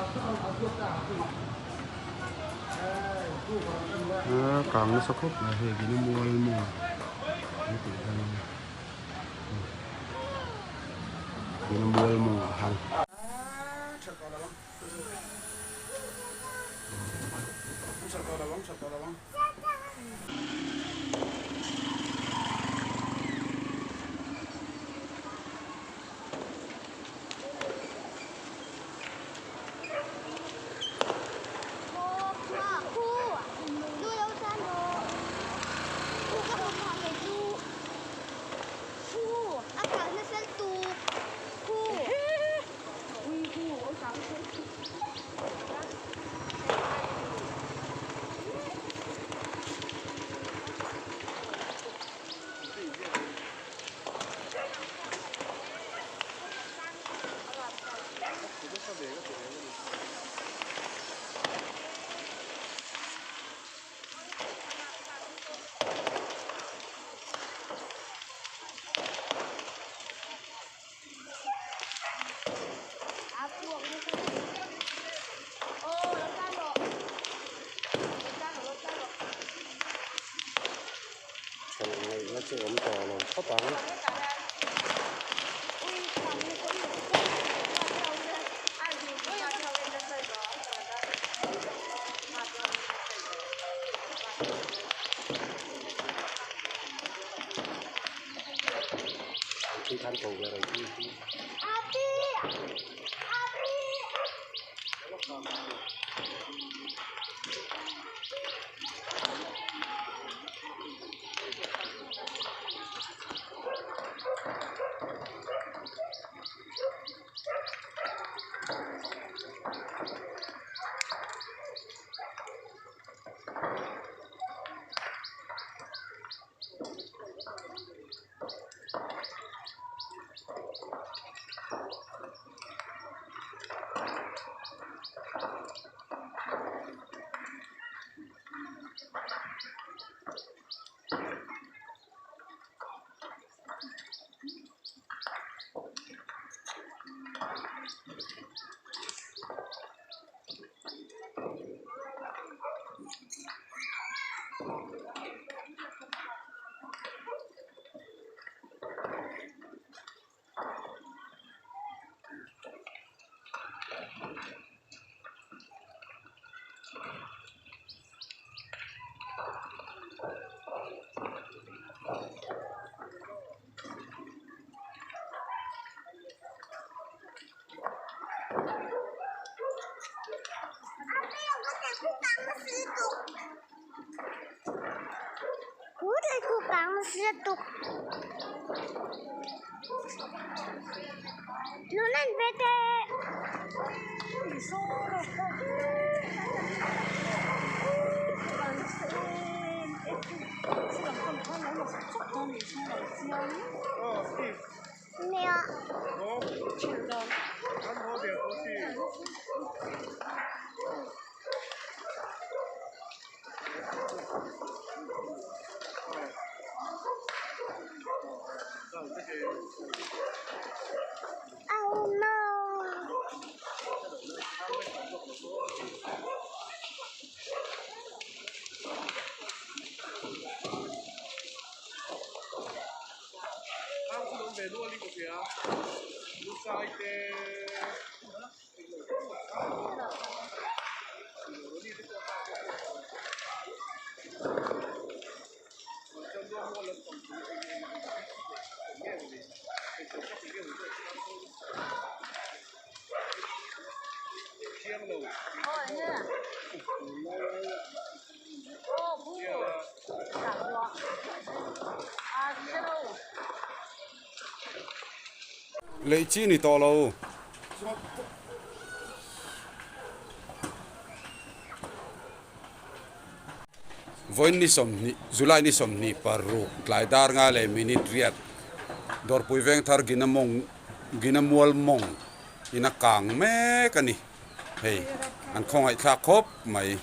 A kang nasa khawp mai hei gina mual maw an tih hian gina mual mawng ah khan. Ngaihna chu awm tawh lo khawp ang. Lei chi ni tawh lo. Vawiin ni 20, July ni 26 tlai dar nga leh minute riat Dawrpui Vengthar Ginamawng Ginamual mawng in a kang mek a ni. Hei an khawngaihthlak khawp mai.